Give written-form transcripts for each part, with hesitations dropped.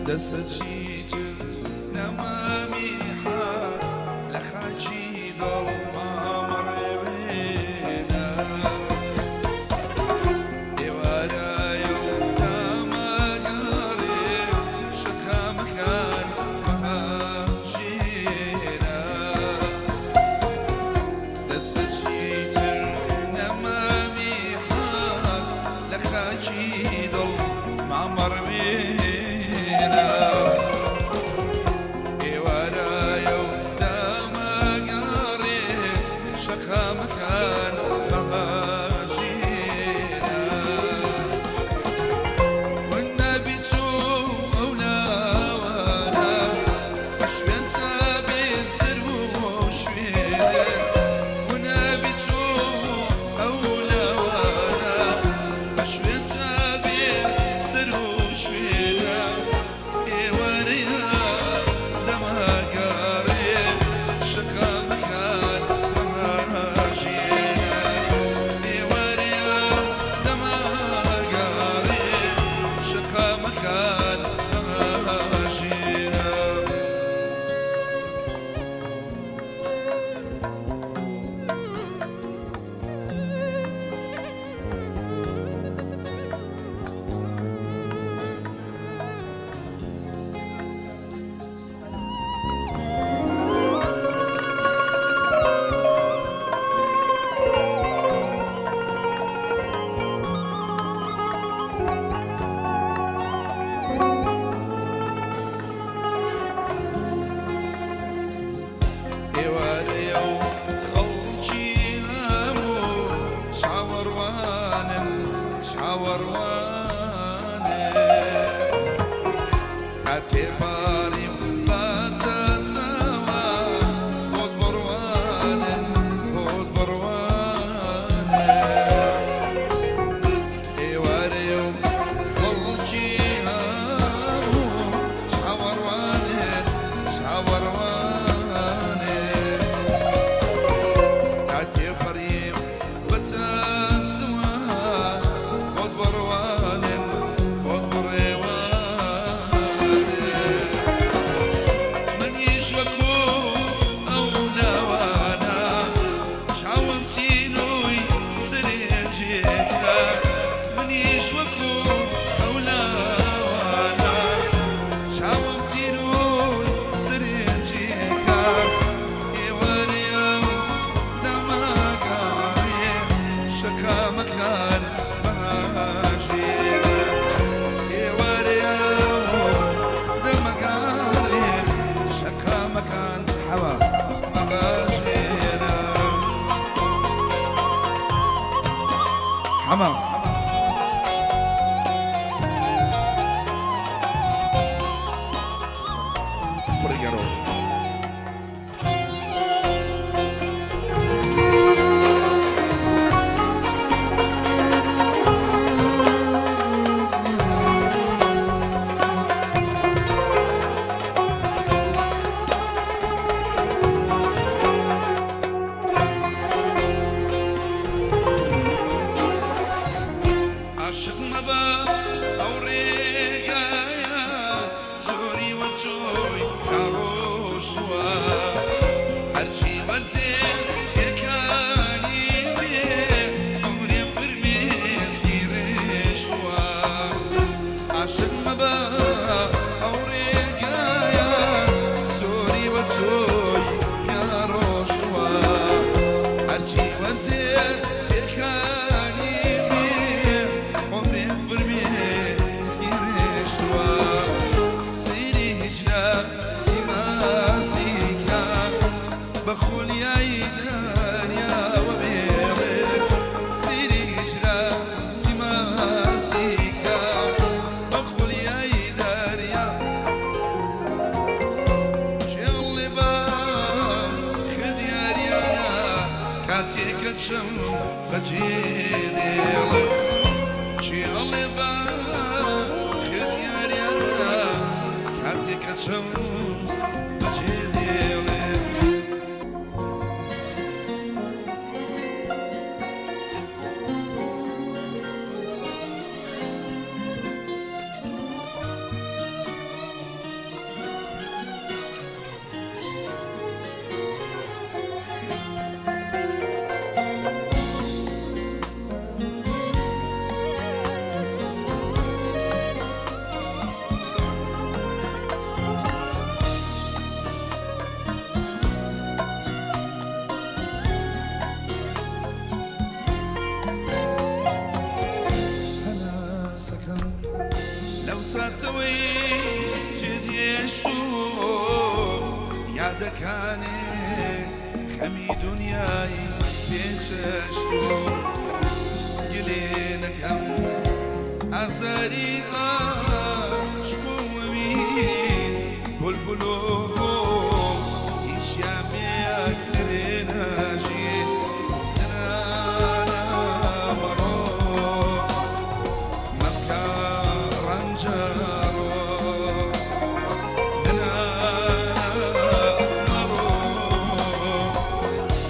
دەسە چیتر نەمامی حەز لە خاکی دڵ مامەڕێوێنە. ئێوارایە و تامەگەڕێ شەقامەکان بەهاژێنە. دەسە چیتر نەمامی حەز لە خاکی دڵ مامەڕوێنە. ئێوارایە و دامەگەڕێ شەقامەکان بەهاژێنە. والنبي چوو ئەو لاوانە بە شوێن چاوێ سەر و شوێنێ. ونەبی چوو ئەو لاوانە بە شوێن چاوێ سەر و شوێنە. ئێوارەیە دەمەگەڕێ شەقامەکان بەهاژێنە. ئێوارەیە دەمەگەڕێ شەقامەکان بەهاژێنە. ئێوارەیە و خەڵکی هەموو چاوەڕوانن چاوەڕوانن. کاتێ پاڕی و باتەسەوە بۆت بڕوانن بۆت بڕوانن. ئێوارەیە و خەڵکی هەموو چاوەڕوانن چاوەڕوانن. کاتێ پەڕیم بەچەسوە بۆت بڕوانن بۆت بڕێوانن. منیش وەکو ئەو لاوانە چاوم تینووی سەرێجێکە. منیش وەکو ئەو لاوانە چاوم تینووی سەرێجێکە. ئێوارەیە و دەمەگەڕێ شەقامەکان بەهاژێنە. ئێوارەیە و دەمەگەڕێ شەقامەکان حەوا بەهاژێنە. حەما بڕگەڕۆ. عاشق مەبە ئەو ڕێگایە زۆری وە چۆی کاڕۆشتووە. هەرچی وەرزێ پێکانی بێ عمرێ فرمێسکی ڕێشتووە. عاشق مەبە ئەو ڕێگایە زۆری وە چۆی پیاڕۆشتووە. هەرچی وەرزێ پێکانی بێ عمرێ فرمێسکی ڕێشتووە. سەیری هیجرە سیماسیکە بە خولیای دەریاوە بێڵێ. سەیری هیجرە تیماسیکە بە خولیای دەریا. چێڵێ بە خدیاریانە کاتێکە چم بەجێ دێڵێ. چێڵێ بە خدیاریانە کاتێکە چم بەجێ دێڵێ. چەترەی جێدێشت و یادەکانێ خەمی دنیای پێچەشت و گلێنەکەم ئازاری عاشق و ئەوین بولبولۆ هیچیان بێ ناژین. دنانا مەڕۆ مەبکە ڕەنجەڕۆ، دنانا مەڕۆ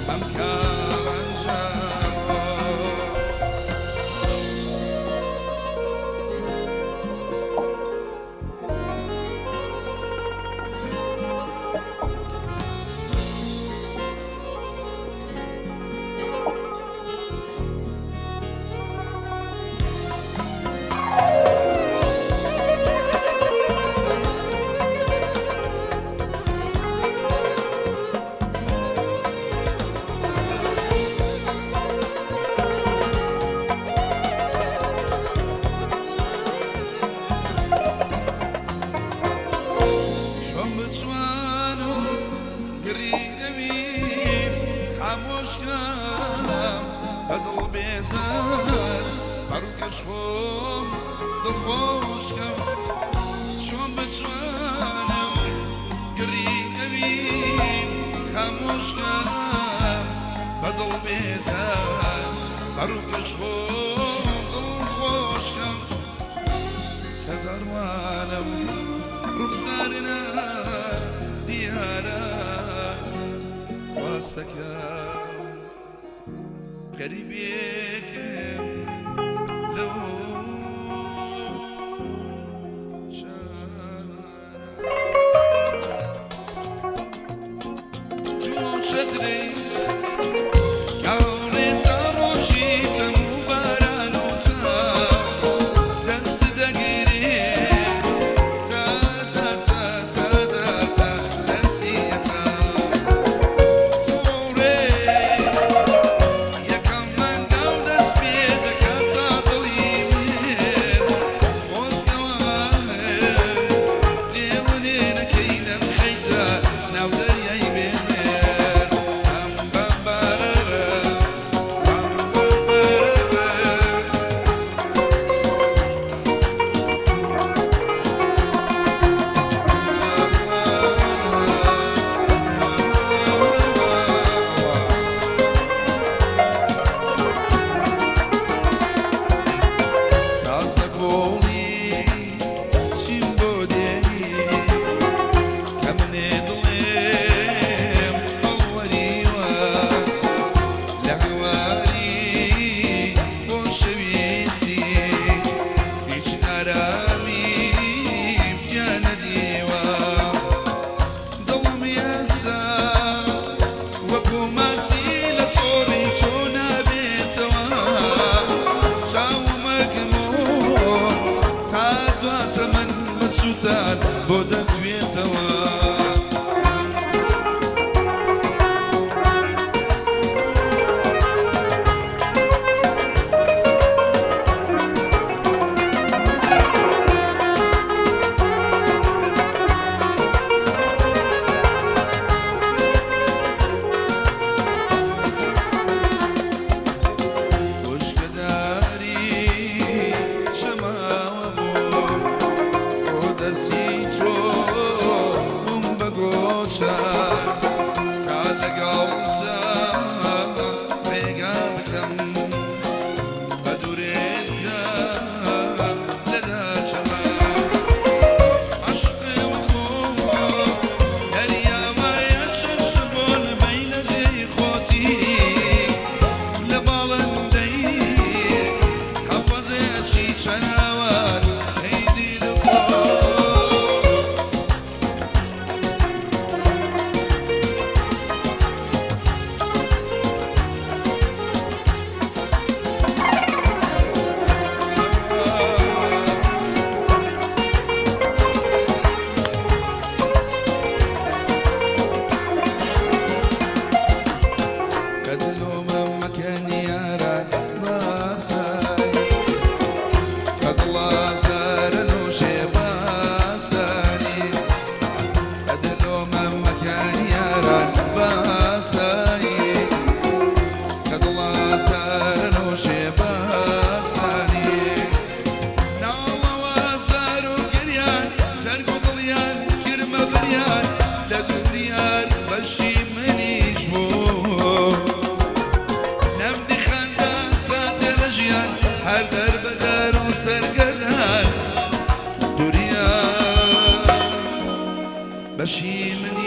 مەبکە ڕەنجەڕۆ. چۆن بتوانم گڕی ئەوین خامۆشکەم بە دڵ بێزار بەڕووکەش خۆم دڵخۆشکەم؟ چۆن بتوانم گڕی ئەوین خامۆشکەم بە دڵ بێزار بەڕووکەش خۆم دڵخۆشکەم؟ کە دەڕوانم ڕوخسارنا دیارە، واسەکەم غەریبێکم لەو شارە. دوو چەترەی کاوڕێ تا ڕۆژی تەم و باران و تا دەست دەگرێ تا تا تا تا تا تا دەستیەتا تۆڕێ یەکەم مانگاو دەست پێ. دڵیان کرمە بریان لە دوریان بەشی منیش بوو نەمدی خەندان ساتێ لە ژیان هەر دەربەدەر و سەرگەردان دوریان بەشی منیش.